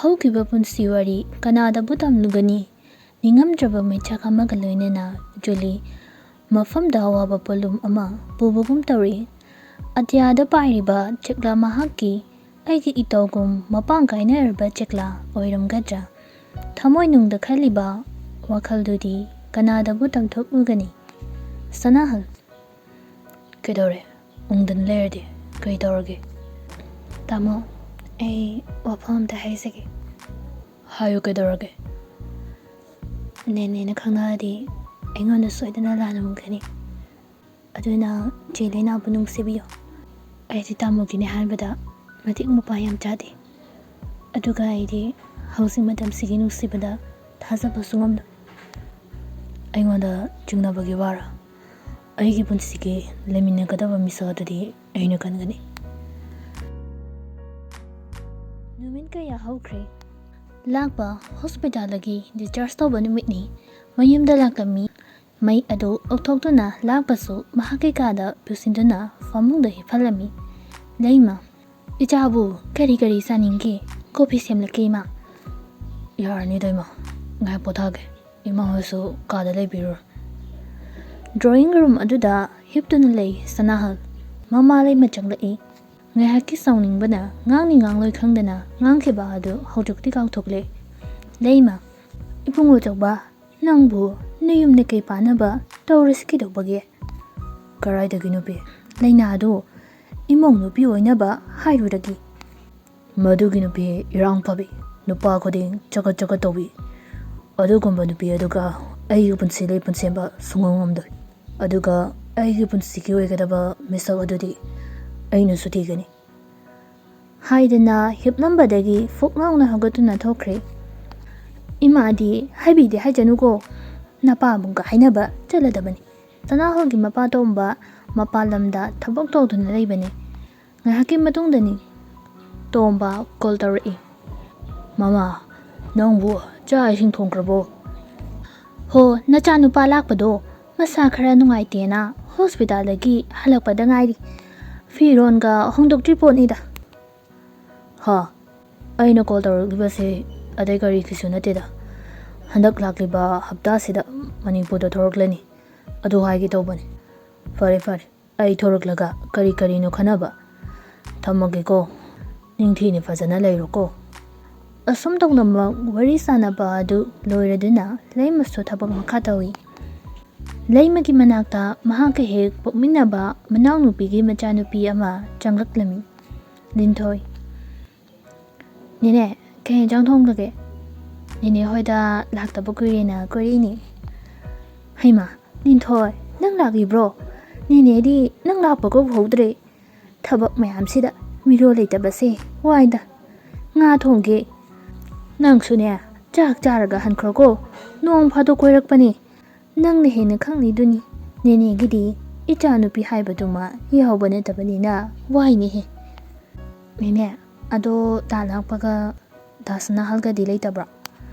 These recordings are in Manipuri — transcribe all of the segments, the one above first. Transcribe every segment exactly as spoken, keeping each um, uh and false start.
ꯍꯧꯈꯤꯕ ꯄꯨꯟꯁꯤ ꯋꯥꯔꯤ ꯀꯅꯥꯗꯕꯨ ꯇꯝꯂꯨꯒꯅꯤ? ꯅꯤꯡꯉꯝꯗ꯭ꯔꯕ ꯃꯩꯆꯥꯛ ꯑꯃꯒ ꯂꯣꯏꯅꯅ ꯖꯨꯂꯤ ꯃꯐꯝꯗ ꯑꯋꯥꯕ ꯄꯣꯠꯂꯨꯝ ꯑꯃ ꯄꯨꯕꯒꯨꯝ ꯇꯧꯔꯤ꯫ ꯑꯇꯤꯌꯥꯗ ꯄꯥꯏꯔꯤꯕ ꯆꯦꯛꯂꯥ ꯃꯍꯥꯛꯀꯤ ꯑꯩꯒꯤ ꯏꯇꯧꯒꯨꯝ ꯃꯄꯥꯡ ꯀꯥꯏꯅꯔꯕ ꯆꯦꯛꯂꯥ ꯑꯣꯏꯔꯝꯒꯗ꯭ꯔꯥ? ꯊꯃꯣꯏꯅꯨꯡꯗ ꯈꯜꯂꯤꯕ ꯋꯥꯈꯜꯗꯨꯗꯤ ꯀꯅꯥꯗꯕꯨ ꯇꯝꯊꯣꯛꯂꯨꯒꯅꯤ? ꯁꯅꯥꯍꯜ, ꯀꯩꯗꯧꯔꯦ? ꯎꯪꯗꯅ ꯂꯩꯔꯗꯤ ꯀꯩ ꯇꯧꯔꯒꯦ? ꯇꯥꯃꯣ, ꯑꯩ ꯋꯥꯐꯝ ꯑꯝꯇ ꯍꯥꯏꯖꯒꯦ꯫ ꯍꯥꯏꯌꯨ, ꯀꯩꯗꯧꯔꯒꯦ? ꯅꯦꯅꯦꯅ ꯈꯪꯉꯛꯑꯗꯤ ꯑꯩꯉꯣꯟꯗ ꯁꯣꯏꯗꯅ ꯂꯥꯟꯅ ꯎꯒꯅꯤ꯫ ꯑꯗꯨꯅ ꯆꯦ ꯂꯩꯅꯥꯕꯨ ꯅꯨꯡꯁꯤꯕꯤꯌꯨ꯫ ꯑꯩꯗꯤ ꯇꯥꯃꯣꯒꯤꯅꯦ ꯍꯥꯏꯕꯗ ꯃꯇꯤꯛ ꯃꯄꯥ ꯌꯥꯝ ꯆꯥꯗꯦ꯫ ꯑꯗꯨꯒ ꯑꯩꯗꯤ ꯍꯧꯖꯤꯛ ꯃꯇꯝꯁꯤꯒꯤ ꯅꯨꯡꯁꯤꯕꯗ ꯊꯥꯖꯕꯁꯨ ꯉꯝꯂꯣꯏ꯫ ꯑꯩꯉꯣꯟꯗ ꯆꯤꯡꯅꯕꯒꯤ ꯋꯥꯔ? ꯑꯩꯒꯤ ꯄꯨꯟꯁꯤꯒꯤ ꯂꯩꯃꯤꯟꯅꯒꯗꯕ ꯃꯤꯁꯛ ꯑꯗꯨꯗꯤ ꯑꯩꯅ ꯈꯟꯒꯅꯤ꯫ ꯅꯨꯃꯤꯠ ꯀꯌꯥ ꯍꯧꯈ꯭ꯔꯦ꯫ ꯂꯥꯛꯄ ꯍꯣꯁꯄꯤꯇꯥꯜꯗꯒꯤ ꯗꯤꯁꯆꯥꯔꯖ ꯇꯧꯕ ꯅꯨꯃꯤꯠꯅꯤ꯫ ꯃꯌꯨꯝꯗ ꯂꯥꯛꯂꯝꯃꯤ꯫ ꯃꯩ ꯑꯗꯨ ꯑꯣꯛꯊꯣꯛꯇꯨꯅ ꯂꯥꯛꯄꯁꯨ ꯃꯍꯥꯛꯀꯤ ꯀꯥꯗ ꯄꯨꯁꯤꯟꯗꯨꯅ ꯐꯃꯨꯡꯗ ꯍꯤꯞꯍꯜꯂꯝꯃꯤ꯫ ꯂꯩꯃ, "ꯏꯆꯥꯕꯨ ꯀꯔꯤ ꯀꯔꯤ ꯆꯥꯅꯤꯡꯒꯦ? ꯀꯣꯐꯤ ꯁꯦꯝꯂꯛꯀꯦ, ꯏꯃꯥ?" "ꯌꯥꯔꯅꯤꯗ, ꯏꯃꯥ꯫ ꯉꯥꯏꯍꯥꯛ ꯄꯣꯊꯥꯒꯦ꯫ ꯏꯃꯥ ꯍꯣꯏꯁꯨ ꯀꯥꯗ ꯂꯩꯕꯤꯔꯨꯔꯣ꯫" ꯗ꯭ꯔꯣꯌꯤꯡ ꯔꯨꯝ ꯑꯗꯨꯗ ꯍꯤꯞꯇꯨꯅ ꯂꯩ ꯁꯅꯥꯍꯜ꯫ ꯃꯃꯥ ꯂꯩꯃ ꯆꯪꯂꯛꯏ꯫ ꯉꯥꯏꯍꯥꯛꯀꯤ ꯁꯥꯎꯅꯤꯡꯕꯅ ꯉꯥꯡꯅꯤ ꯉꯥꯡꯂꯣꯏ ꯈꯪꯗꯅ ꯉꯥꯡꯈꯤꯕ ꯑꯗꯨ ꯍꯧꯖꯤꯛꯇꯤ ꯀꯥꯎꯊꯣꯛꯂꯦ꯫ ꯂꯩꯃ, "ꯏꯕꯨꯡꯉꯣ ꯆꯧꯕ, ꯅꯪꯕꯨ ꯅꯌꯨꯝꯗ ꯀꯩ ꯄꯥꯟꯅꯕ ꯇꯧꯔꯁꯤ ꯀꯩꯗꯧꯕꯒꯦ?" "ꯀꯔꯥꯏꯗꯒꯤ ꯅꯨꯄꯤ? ꯂꯩꯅꯥꯗꯨ ꯏꯃꯧ ꯅꯨꯄꯤ ꯑꯣꯏꯅꯕ ꯍꯥꯏꯔꯨꯔꯒꯦ?" "ꯃꯗꯨꯒꯤ ꯅꯨꯄꯤ ꯏꯔꯥꯡ ꯐꯕꯤ, ꯅꯨꯄꯥ ꯈꯨꯗꯤꯡ ꯆꯒꯠ ꯆꯒꯠ ꯇꯧꯕꯤ, ꯑꯗꯨꯒꯨꯝꯕ ꯅꯨꯄꯤ ꯑꯗꯨꯒ ꯑꯩꯒꯤ ꯄꯨꯟꯁꯤ ꯂꯩ ꯄꯨꯟꯁꯦꯝꯕ ꯁꯨꯡꯉꯝ ꯉꯝꯗꯣꯏ꯫ ꯑꯗꯨꯒ ꯑꯩꯒꯤ ꯄꯨꯟꯁꯤꯒꯤ ꯑꯣꯏꯒꯗꯕ ꯃꯤꯁꯛ ꯑꯗꯨꯗꯤ ꯑꯩꯅꯁꯨ ꯊꯤꯒꯅꯤ꯫" ꯍꯥꯏꯗꯅ ꯍꯤꯞꯂꯝꯕꯗꯒꯤ ꯐꯨꯛ ꯂꯥꯎꯅ ꯍꯧꯒꯠꯇꯨꯅ ꯊꯣꯛꯈ꯭ꯔꯦ꯫ ꯏꯃꯥꯗꯤ ꯍꯥꯏꯕꯤꯗꯦ ꯍꯥꯏꯖꯅꯨꯀꯣ, ꯅꯄꯥꯕꯨꯡꯒ ꯍꯥꯏꯅꯕ ꯆꯠꯂꯗꯕꯅꯤ꯫ ꯁꯅꯥꯍꯣꯜꯒꯤ ꯃꯄꯥ ꯇꯣꯝꯕ ꯃꯄꯥꯟ ꯂꯝꯗ ꯊꯕꯛ ꯇꯧꯗꯨꯅ ꯂꯩꯕꯅꯤ꯫ ꯉꯥꯏꯍꯥꯛꯀꯤ ꯃꯇꯨꯡꯗꯅꯤ ꯇꯣꯝꯕ ꯀꯣꯜ ꯇꯧꯔꯛꯏ꯫ "ꯃꯃꯥ, ꯅꯪꯕꯨ ꯆꯥꯛ ꯏꯁꯤꯡ ꯊꯣꯡꯈ꯭ꯔꯕꯣ?" "ꯍꯣ, ꯅꯆꯥꯅꯨꯄꯥ ꯂꯥꯛꯄꯗꯣ ꯃꯁꯥ ꯈꯔ ꯅꯨꯡꯉꯥꯏꯇꯦꯅ ꯍꯣꯁꯄꯤꯇꯥꯜꯗꯒꯤ ꯍꯜꯂꯛꯄꯗ ꯉꯥꯏꯔꯤ꯫ ꯐꯤꯔꯣꯟꯒ ꯍꯣꯡꯗꯣꯛꯇ꯭ꯔꯤ ꯄꯣꯠꯅꯤꯗ꯫" "ꯍꯥ? ꯑꯩꯅ ꯀꯣꯜ ꯇꯧꯔꯛꯂꯤꯕꯁꯦ ꯑꯇꯩ ꯀꯔꯤꯒꯤꯁꯨ ꯅꯠꯇꯦꯗ꯫ ꯍꯟꯗꯛ ꯂꯥꯛꯂꯤꯕ ꯍꯞꯇꯥꯁꯤꯗ ꯃꯅꯤꯄꯨꯔꯗ ꯊꯣꯔꯛꯂꯅꯤ꯫ ꯑꯗꯨ ꯍꯥꯏꯒꯦ ꯇꯧꯕꯅꯤ꯫ ꯐꯔꯦ, ꯐꯔꯦ꯫ ꯑꯩ ꯊꯣꯔꯛꯂꯒ ꯀꯔꯤ ꯀꯔꯤꯅꯣ ꯈꯟꯅꯕ꯫ ꯊꯝꯃꯒꯦꯀꯣ꯫ ꯅꯤꯡꯊꯤꯅ ꯐꯖꯅ ꯂꯩꯔꯣꯀꯣ꯫ ꯑꯁꯨꯝ ꯇꯧꯅꯃꯛ ꯋꯥꯔꯤ ꯁꯥꯟꯅꯕ ꯑꯗꯨ ꯂꯣꯏꯔꯗꯨꯅ ꯂꯩꯃꯁꯨ ꯊꯕꯛ ꯃꯈꯥ ꯇꯧꯏ꯫ ꯂꯩꯃꯒꯤ ꯃꯅꯥꯛꯇ ꯃꯍꯥꯛꯀ ꯍꯦꯛ ꯄꯣꯛꯃꯤꯟꯅꯕ ꯃꯅꯥꯎꯅꯨꯄꯤꯒꯤ ꯃꯆꯥꯅꯨꯄꯤ ꯑꯃ ꯆꯪꯂꯛꯂꯝꯃꯤ꯫ ꯂꯤꯟꯊꯣꯏ꯫ "ꯅꯦꯅꯦ, ꯀꯩ ꯌꯦꯟꯖꯥꯡ ꯊꯣꯡꯂꯒꯦ?" "ꯅꯦꯅꯦ ꯍꯣꯏꯗ ꯂꯥꯛꯇꯕ ꯀꯨꯏꯔꯦꯅ ꯀꯣꯏꯔꯛꯏꯅꯦ꯫" "ꯍꯩꯃꯥ, ꯂꯤꯟꯊꯣꯏ, ꯅꯪ ꯂꯥꯛꯂꯤꯕ꯭ꯔꯣ? ꯅꯦꯅꯦꯗꯤ ꯅꯪ ꯂꯥꯛꯄꯒ ꯎꯍꯧꯗ꯭ꯔꯦ꯫ ꯊꯕꯛ ꯃꯌꯥꯝꯁꯤꯗ ꯃꯤꯔꯣꯜ ꯂꯩꯇꯕꯁꯦ ꯋꯥꯏꯗ꯫ ꯉꯥ ꯊꯣꯡꯒꯦ꯫ ꯅꯪꯁꯨꯅꯦ, ꯆꯥꯛ ꯆꯥꯔꯒ ꯍꯟꯈ꯭ꯔꯣꯀꯣ꯫ ꯅꯣꯡ ꯐꯥꯗꯣꯛ ꯀꯣꯏꯔꯛꯄꯅꯤ꯫ ꯅꯪꯅ ꯍꯦꯟꯅ ꯈꯪꯂꯤꯗꯨꯅꯤ꯫ ꯅꯦꯅꯦꯒꯤꯗꯤ ꯏꯆꯥꯅꯨꯄꯤ ꯍꯥꯏꯕꯗꯨꯃ ꯌꯥꯎꯕ ꯅꯠꯇꯕꯅꯤꯅ ꯋꯥꯏꯅꯦꯍꯦ꯫" "ꯅꯦꯅꯦ, ꯑꯗꯣ ꯗꯥ ꯂꯥꯛꯄꯒ ꯗꯥ ꯁꯅꯥꯍꯜꯒꯗꯤ ꯂꯩꯇꯕ꯭ꯔꯣ?"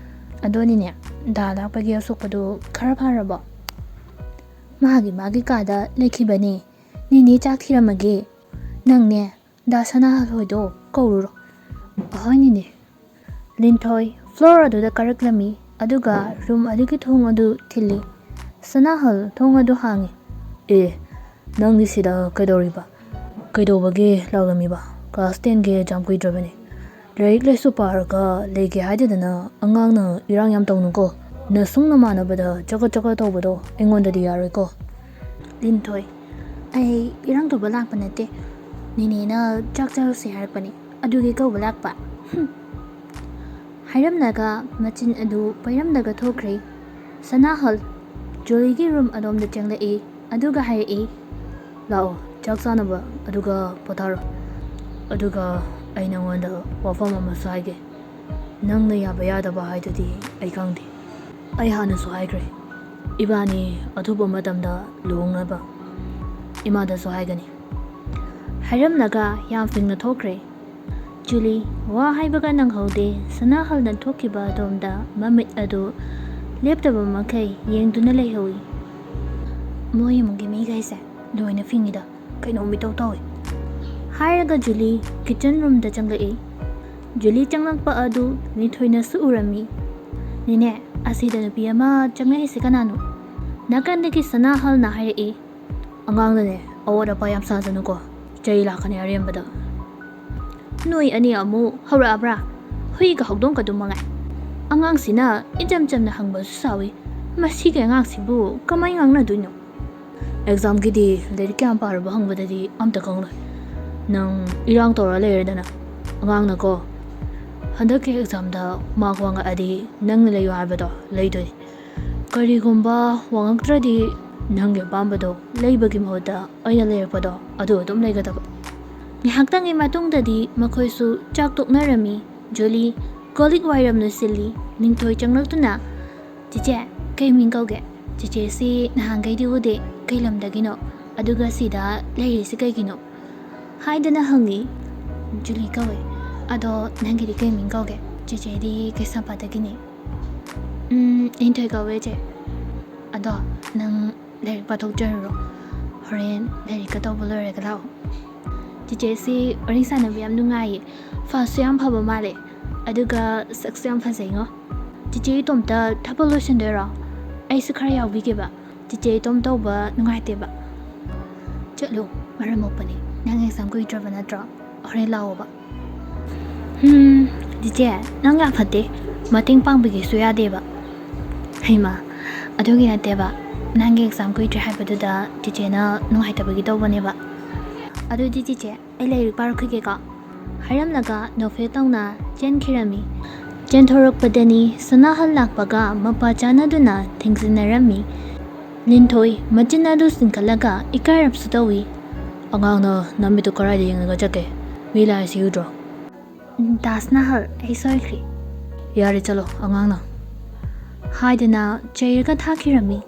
"ꯑꯗꯣꯅꯤꯅꯦ, ꯗꯥ ꯂꯥꯛꯄꯒꯤ ꯑꯁꯣꯛꯄꯗꯨ ꯈꯔ ꯐꯔꯕꯣ?" "ꯃꯥꯒꯤ ꯃꯥꯒꯤ ꯀꯥꯗ ꯂꯩꯈꯤꯕꯅꯦ꯫ ꯅꯦꯅꯦ ꯆꯥꯛ ꯊꯤꯔꯝꯃꯒꯦ꯫ ꯅꯪꯅꯦ, ꯗꯥ ꯁꯅꯥꯍꯜ ꯍꯣꯏꯗꯣ ꯀꯧꯔꯨꯔꯣ꯫" "ꯑꯍꯣꯏ ꯅꯦꯅꯦ꯫" ꯂꯤꯟꯊꯣꯏ ꯐ꯭ꯂꯣꯔ ꯑꯗꯨꯗ ꯀꯥꯔꯛꯂꯝꯃꯤ, ꯑꯗꯨꯒ ꯔꯨꯝ ꯑꯗꯨꯒꯤ ꯊꯣꯡ ꯑꯗꯨ ꯊꯤꯜꯂꯤ꯫ ꯁꯅꯥꯍꯜ ꯊꯣꯡ ꯑꯗꯨ ꯍꯥꯡꯉꯤ꯫ "ꯑꯦ, ꯅꯪꯗꯤ ꯁꯤꯗ ꯀꯩꯗꯧꯔꯤꯕ? ꯀꯩꯗꯧꯕꯒꯤ ꯂꯥꯛꯂꯝꯃꯤꯕ? ꯀ꯭ꯂꯥꯁ ꯇꯦꯟꯒꯤ ꯑꯦꯛꯖꯥꯝ ꯀꯨꯏꯗ꯭ꯔꯕꯅꯤ꯫ ꯂꯥꯏꯔꯤꯛ ꯂꯥꯏꯁꯨ ꯄꯥꯔꯒ ꯂꯩꯒꯦ ꯍꯥꯏꯗꯗꯅ ꯑꯉꯥꯡꯅ ꯏꯔꯥꯡ ꯌꯥꯝ ꯇꯧꯅꯨꯀꯣ꯫ ꯅꯁꯨꯡ ꯅꯃꯥꯟꯅꯕꯗ ꯆꯒꯠ ꯆꯒꯠ ꯇꯧꯕꯗꯣ ꯑꯩꯉꯣꯟꯗꯗꯤ ꯌꯥꯔꯣꯏꯀꯣ꯫" ꯂꯤꯟꯊꯣꯏ꯫ "ꯑꯩ ꯏꯔꯥꯡ ꯇꯧꯕ ꯂꯥꯛꯄ ꯅꯠꯇꯦ꯫ ꯅꯦꯅꯦꯅ ꯆꯥꯛ ꯆꯥꯔꯨꯁꯦ ꯍꯥꯏꯔꯛꯄꯅꯤ꯫ ꯑꯗꯨꯒꯤ ꯀꯧꯕ ꯂꯥꯛꯄ꯫" ꯍꯨꯝ꯫ ꯍꯥꯏꯔꯝꯂꯒ ꯃꯆꯤꯟ ꯑꯗꯨ ꯄꯩꯔꯝꯂꯒ ꯊꯣꯛꯈ꯭ꯔꯦ꯫ ꯁꯅꯥꯍꯜ ꯖꯨꯂꯤꯒꯤ ꯔꯨꯝ ꯑꯗꯣꯝꯗ ꯆꯪꯂꯛꯏ, ꯑꯗꯨꯒ ꯍꯥꯏꯔꯛꯏ, "ꯂꯥꯛꯑꯣ, ꯆꯥꯛ ꯆꯥꯅꯕ, ꯑꯗꯨꯒ ꯄꯣꯊꯥꯔꯣ꯫ ꯑꯗꯨꯒ ꯑꯩ ꯅꯉꯣꯟꯗ ꯋꯥꯐꯝ ꯑꯃꯁꯨ ꯍꯥꯏꯒꯦ꯫ ꯅꯪꯅ ꯌꯥꯕ ꯌꯥꯗꯕ ꯍꯥꯏꯗꯨꯗꯤ ꯑꯩ ꯈꯪꯗꯦ꯫ ꯑꯩ ꯍꯥꯟꯅꯁꯨ ꯍꯥꯏꯈ꯭ꯔꯦ, ꯏꯕꯥꯅꯤ ꯑꯊꯨꯕ ꯃꯇꯝꯗ ꯂꯨꯍꯣꯡꯅꯕ ꯏꯃꯥꯗꯁꯨ ꯍꯥꯏꯒꯅꯤ꯫" ꯍꯥꯏꯔꯝꯂꯒ ꯌꯥꯝ ꯐꯤꯡꯅ ꯊꯣꯛꯈ꯭ꯔꯦ꯫ ꯖꯨꯂꯤ ꯋꯥ ꯍꯥꯏꯕꯒ ꯅꯪꯍꯧꯗꯦ꯫ ꯁꯅꯥꯍꯜꯅ ꯊꯣꯛꯈꯤꯕ ꯑꯗꯣꯝꯗ ꯃꯃꯤꯠ ꯑꯗꯨ ꯂꯦꯞꯇꯕ ꯃꯈꯩ ꯌꯦꯡꯗꯨꯅ ꯂꯩꯍꯧꯏ꯫ "ꯃꯣꯏ ꯏꯃꯨꯡꯒꯤ ꯃꯤꯈꯩꯁꯦ ꯂꯣꯏꯅ ꯐꯤꯡꯉꯤꯗ, ꯀꯩꯅꯣꯝ ꯃꯤꯇꯧ ꯇꯧꯏ꯫" ꯍꯥꯏꯔꯒ ꯖꯨꯂꯤ ꯀꯤꯆꯟ ꯔꯨꯝꯗ ꯆꯪꯂꯛꯏ꯫ ꯖꯨꯂꯤ ꯆꯪꯂꯛꯄ ꯑꯗꯨ ꯂꯤꯟꯊꯣꯏꯅꯁꯨ ꯎꯔꯝꯃꯤ꯫ "ꯅꯦꯅꯦ, ꯑꯁꯤꯗ ꯅꯨꯄꯤ ꯑꯃ ꯆꯪꯂꯛꯏꯁꯤ ꯀꯅꯥꯅꯣ?" ꯅꯥꯀꯟꯗꯒꯤ ꯁꯅꯥꯍꯜꯅ ꯍꯥꯏꯔꯛꯏ꯫ "ꯑꯉꯥꯡꯅꯅꯦ, ꯑꯋꯥꯠ ꯑꯄꯥ ꯌꯥꯝ ꯁꯥꯖꯅꯨꯀꯣ, ꯆꯩ ꯂꯥꯛꯀꯅꯤ ꯑꯔꯦꯝꯕꯗ꯫" "ꯅꯣꯏ ꯑꯅꯤ ꯑꯃꯨꯛ ꯍꯧꯔꯛꯑꯕ꯭ꯔꯥ? ꯍꯨꯏꯒ ꯍꯧꯗꯣꯡꯒ ꯑꯗꯨꯝ ꯃꯉꯥꯏ꯫ ꯑꯉꯥꯡꯁꯤꯅ ꯏꯆꯝ ꯆꯝꯅ ꯍꯪꯕꯁꯨ ꯁꯥꯎꯏ꯫ ꯃꯁꯤꯒꯤ ꯑꯉꯥꯡꯁꯤꯕꯨ ꯀꯃꯥꯏ ꯉꯥꯡꯅꯗꯣꯏꯅꯣ?" "ꯑꯦꯛꯖꯥꯝꯒꯤꯗꯤ ꯂꯥꯏꯔꯤꯛ ꯀꯌꯥꯝ ꯄꯥꯔꯕ ꯍꯪꯕꯗꯗꯤ ꯑꯝꯇ ꯈꯪꯂꯣꯏ꯫ ꯅꯪ ꯏꯔꯥꯡ ꯇꯧꯔ ꯂꯩꯔꯦꯗꯅ꯫ ꯑꯉꯥꯡꯅꯀꯣ, ꯍꯟꯗꯛꯀꯤ ꯑꯦꯛꯖꯥꯝꯗ ꯃꯥꯔꯛ ꯋꯥꯡꯉꯛꯑꯗꯤ ꯅꯪꯅ ꯂꯩꯌꯨ ꯍꯥꯏꯕꯗꯣ ꯂꯩꯗꯣꯏꯅꯤ꯫ ꯀꯔꯤꯒꯨꯝꯕ ꯋꯥꯡꯉꯛꯇ꯭ꯔꯗꯤ ꯅꯪꯒꯤ ꯑꯄꯥꯝꯕꯗꯣ ꯂꯩꯕꯒꯤ ꯃꯍꯨꯠꯇ ꯑꯩꯅ ꯂꯩꯔꯛꯄꯗꯣ ꯑꯗꯨ ꯑꯗꯨꯝ ꯂꯩꯒꯗꯕ꯫" ꯉꯥꯏꯍꯥꯛꯇꯪꯒꯤ ꯃꯇꯨꯡꯗꯗꯤ ꯃꯈꯣꯏꯁꯨ ꯆꯥꯛ ꯇꯣꯛꯅꯔꯝꯃꯤ꯫ ꯖꯨꯂꯤ ꯀꯣꯜ ꯂꯤꯛ ꯋꯥꯏꯔꯝ ꯂꯣꯏꯁꯤꯜꯂꯤ꯫ ꯂꯤꯟꯊꯣꯏ ꯆꯪꯂꯛꯇꯨꯅ, "ꯆꯤꯆꯦ, ꯀꯩ ꯃꯤꯡ ꯀꯧꯒꯦ? ꯆꯤꯆꯦꯁꯤ ꯅꯍꯥꯟꯈꯩꯗꯤ ꯎꯗꯦ, ꯀꯩ ꯂꯝꯗꯒꯤꯅꯣ? ꯑꯗꯨꯒ ꯁꯤꯗ ꯂꯩꯔꯤꯁꯤ ꯀꯩꯒꯤꯅꯣ?" ꯍꯥꯏꯗꯅ ꯍꯪꯉꯤ꯫ "ꯖꯨꯂꯤ ꯀꯧꯋꯦ꯫ ꯑꯗꯣ ꯅꯪꯒꯤꯗꯤ ꯀꯩ ꯃꯤꯡ ꯀꯧꯒꯦ? ꯆꯤꯆꯦꯗꯤ ꯀꯩꯁꯥꯝꯄꯥꯠꯇꯒꯤꯅꯦ꯫" "ꯎꯝ, ꯂꯤꯟꯊꯣꯏ ꯀꯧꯋꯦ ꯆꯦ꯫ ꯑꯗꯣ ꯅꯪ ꯂꯥꯏꯔꯤꯛ ꯄꯥꯊꯣꯛꯆꯔꯨꯔꯣ, ꯍꯣꯔꯦꯟ ꯂꯥꯏꯔꯤꯛꯀ ꯇꯧꯕ ꯂꯣꯏꯔꯒ ꯂꯥꯛꯑꯣ꯫" "ꯆꯤꯆꯦꯁꯤ ꯋꯥꯔꯤ ꯁꯥꯟꯅꯕ ꯌꯥꯝ ꯅꯨꯡꯉꯥꯏꯌꯦ, ꯐꯁꯨ ꯌꯥꯝ ꯐꯕ ꯃꯥꯜꯂꯦ, ꯑꯗꯨꯒ ꯁꯛꯁꯨ ꯌꯥꯝ ꯐꯖꯩꯉꯣ꯫ ꯆꯤꯆꯦ ꯏꯇꯣꯝꯇ ꯊꯕꯛ ꯂꯣꯏꯁꯤꯟꯗꯣꯏꯔꯣ? ꯑꯩꯁꯨ ꯈꯔ ꯌꯥꯎꯕꯤꯒꯦꯕ, ꯆꯤꯆꯦ ꯏꯇꯣꯝ ꯇꯧꯕ ꯅꯨꯡꯉꯥꯏꯇꯦꯕ꯫" "ꯆꯠꯂꯨ, ꯃꯔꯝ ꯃꯣꯛꯄꯅꯤ, ꯅꯪ ꯑꯦꯛꯖꯥꯝ ꯀꯨꯏꯗ꯭ꯔꯕ ꯅꯠꯇ꯭ꯔꯣ? ꯍꯣꯔꯦꯟ ꯂꯥꯛꯑꯣꯕ꯫" "ꯎꯝ, ꯆꯤꯆꯦ, ꯅꯪ ꯌꯥꯝ ꯐꯠꯇꯦ, ꯃꯇꯦꯡ ꯄꯥꯡꯕꯤꯒꯦꯁꯨ ꯌꯥꯗꯦꯕ꯫" "ꯍꯩꯃꯥ, ꯑꯗꯨꯒꯤ ꯅꯠꯇꯦꯕ, ꯅꯪꯒꯤ ꯑꯦꯛꯖꯥꯝ ꯀꯨꯏꯗ꯭ꯔꯦ ꯍꯥꯏꯕꯗꯨꯗ ꯆꯤꯆꯦꯅ ꯅꯨꯡꯉꯥꯏꯇꯕꯒꯤ ꯇꯧꯕꯅꯦꯕ꯫ ꯑꯗꯨꯗꯤ ꯆꯤꯆꯦ, ꯑꯩ ꯂꯥꯏꯔꯤꯛ ꯄꯥꯔꯛꯈꯤꯒꯦꯀꯣ꯫" ꯍꯥꯏꯔꯝꯂꯒ ꯅꯣꯛꯐꯦꯠ ꯇꯧꯅ ꯆꯦꯟꯈꯤꯔꯝꯃꯤ꯫ ꯆꯦꯟꯊꯣꯔꯛꯄꯗꯅꯤ ꯁꯅꯥꯍꯜ ꯂꯥꯛꯄꯒ ꯃꯄꯥ ꯆꯥꯟꯅꯗꯨꯅ ꯊꯦꯡꯖꯤꯟꯅꯔꯝꯃꯤ꯫ ꯂꯤꯟꯊꯣꯏ ꯃꯆꯤꯟ ꯑꯗꯨ ꯆꯤꯡꯈꯠꯂꯒ ꯏꯀꯥꯏꯔꯞꯁꯨ ꯇꯧꯏ꯫ "ꯑꯉꯥꯡꯅ ꯅꯃꯤꯠꯇꯨ ꯀꯔꯥꯏꯗ ꯌꯦꯡꯉꯒ ꯆꯠꯀꯦ? ꯃꯤ ꯂꯥꯛꯏꯁꯤ ꯎꯗ꯭ꯔꯣ?" "ꯗꯥ ꯁꯅꯥꯍꯜ, ꯑꯩ ꯁꯣꯏꯈ꯭ꯔꯦ꯫" "ꯌꯥꯔꯦ, ꯆꯠꯂꯣ ꯑꯉꯥꯡꯅ꯫" ꯍꯥꯏꯗꯅ ꯆꯩꯔꯒ ꯊꯥꯈꯤꯔꯝꯃꯤ꯫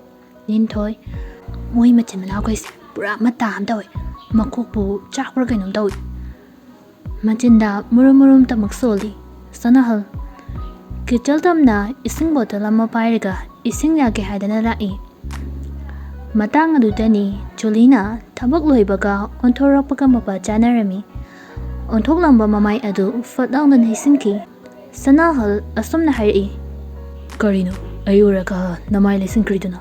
ꯂꯤꯟꯊꯣꯏ, ꯃꯣꯏ ꯃꯆꯤꯟ ꯃꯅꯥꯎꯈꯩꯁꯦ ꯄꯨꯔꯥ ꯃꯇꯥ ꯑꯃ ꯇꯧꯋꯦ꯫ ꯃꯀꯣꯛꯄꯨ ꯆꯥꯛꯄ꯭ꯔꯥ ꯀꯩꯅꯣꯝ ꯇꯧꯏ꯫ ꯃꯆꯤꯟꯗ ꯃꯨꯔꯨꯝ ꯃꯨꯔꯨꯝ ꯇꯃꯛ ꯁꯣꯜꯂꯤ꯫ ꯁꯅꯥꯍꯜ ꯀꯤꯆꯜ ꯇꯝꯅ ꯏꯁꯤꯡ ꯕꯣꯇꯜ ꯑꯃ ꯄꯥꯏꯔꯒ ꯏꯁꯤꯡ ꯌꯥꯛꯀꯦ ꯍꯥꯏꯗꯅ ꯂꯥꯛꯏ꯫ ꯃꯇꯥꯡ ꯑꯗꯨꯗꯅꯤ ꯖꯨꯂꯤꯅ ꯊꯕꯛ ꯂꯣꯏꯕꯒ ꯑꯣꯟꯊꯣꯔꯛꯄꯒ ꯃꯄꯥ ꯆꯥꯅꯔꯝꯃꯤ꯫ ꯑꯣꯟꯊꯣꯛꯂꯝꯕ ꯃꯃꯥꯏ ꯑꯗꯨ ꯐꯠ ꯂꯥꯎꯅ ꯅꯩꯁꯤꯟꯈꯤ꯫ ꯁꯅꯥꯍꯜ ꯑꯁꯨꯝꯅ ꯍꯥꯏꯔꯛꯏ, "ꯀꯔꯤꯅꯣ? ꯑꯩ ꯎꯔꯒ ꯅꯃꯥꯏ ꯂꯩꯁꯤꯟꯈ꯭ꯔꯤꯗꯨꯅ?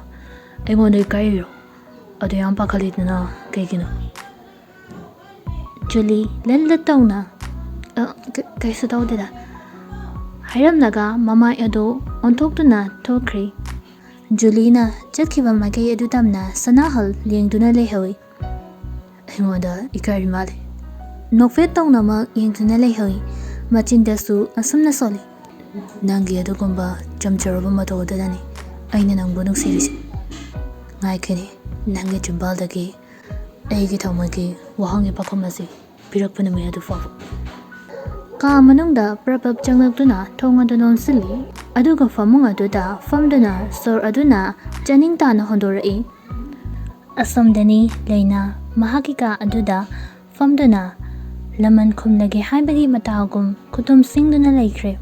ꯑꯩꯉꯣꯟꯗ ꯏꯀꯥꯏꯔꯤꯔꯣ? ꯑꯗꯨ ꯌꯥꯝ ꯄꯥꯈꯠꯂꯤꯗꯨꯅ ꯀꯩꯒꯤꯅꯣ?" ꯖꯨꯂꯤ ꯂꯟꯂꯠ ꯇꯧꯅ, "ꯑ, ꯀ-, ꯀꯩꯁꯨ ꯇꯧꯗꯦꯗ" ꯍꯥꯏꯔꯝꯂꯒ ꯃꯃꯥꯏ ꯑꯗꯨ ꯑꯣꯟꯊꯣꯛꯇꯨꯅ ꯊꯣꯛꯈ꯭ꯔꯤ꯫ ꯖꯨꯂꯤꯅ ꯆꯠꯈꯤꯕ ꯃꯥꯏꯀꯩ ꯑꯗꯨ ꯇꯝꯅ ꯁꯅꯥꯍꯜ ꯂꯦꯡꯗꯨꯅ ꯂꯩꯍꯧꯏ꯫ "ꯑꯩꯉꯣꯟꯗ ꯏꯀꯥꯏꯔꯤ ꯃꯥꯜꯂꯤ꯫" ꯅꯣꯛꯐꯦꯠ ꯇꯧꯅꯃꯛ ꯌꯦꯡꯗꯨꯅ ꯂꯩꯍꯧꯏ꯫ ꯃꯆꯤꯟꯗꯁꯨ ꯑꯁꯨꯝꯅ ꯁꯣꯜꯂꯤ, "ꯅꯪꯒꯤ ꯑꯗꯨꯒꯨꯝꯕ ꯆꯝꯖꯔꯕ ꯃꯇꯧ ꯑꯗꯨꯅꯅꯤ ꯑꯩꯅ ꯅꯪꯕꯨ ꯅꯨꯡꯁꯤꯔꯤꯁꯦ꯫ ꯉꯥꯏꯈꯤꯅꯦ, ꯅꯪꯒꯤ ꯆꯤꯝꯕꯥꯜꯗꯒꯤ ꯑꯩꯒꯤ ꯊꯃꯣꯏꯒꯤ ꯋꯥꯍꯪꯒꯤ ꯄꯥꯎꯈꯨꯝ ꯑꯁꯤ ꯄꯤꯔꯛꯄ ꯅꯨꯃꯤꯠ ꯑꯗꯨ ꯐꯥꯎꯕ꯫" ꯀꯥ ꯃꯅꯨꯡꯗ ꯄ꯭ꯔꯞ ꯄ꯭ꯔꯞ ꯆꯪꯂꯛꯇꯨꯅ ꯊꯣꯡ ꯑꯗꯨ ꯂꯣꯟꯁꯤꯜꯂꯤ꯫ ꯑꯗꯨꯒ ꯐꯃꯨꯡ ꯑꯗꯨꯗ ꯐꯝꯗꯨꯅ ꯁꯣꯔ ꯑꯗꯨꯅ ꯆꯥꯅꯤꯡ ꯇꯥꯅ ꯍꯣꯟꯗꯣꯔꯛꯏ꯫ ꯑꯁꯣꯝꯗꯅꯤ ꯂꯩꯅꯥ ꯃꯍꯥꯛꯀꯤ ꯀꯥ ꯑꯗꯨꯗ ꯐꯝꯗꯨꯅ ꯂꯃꯟ ꯈꯨꯝꯂꯒꯦ ꯍꯥꯏꯕꯒꯤ ꯃꯇꯥꯒꯨꯝ ꯈꯨꯇꯨꯝ ꯁꯤꯡꯗꯨꯅ ꯂꯩꯈ꯭ꯔꯦ꯫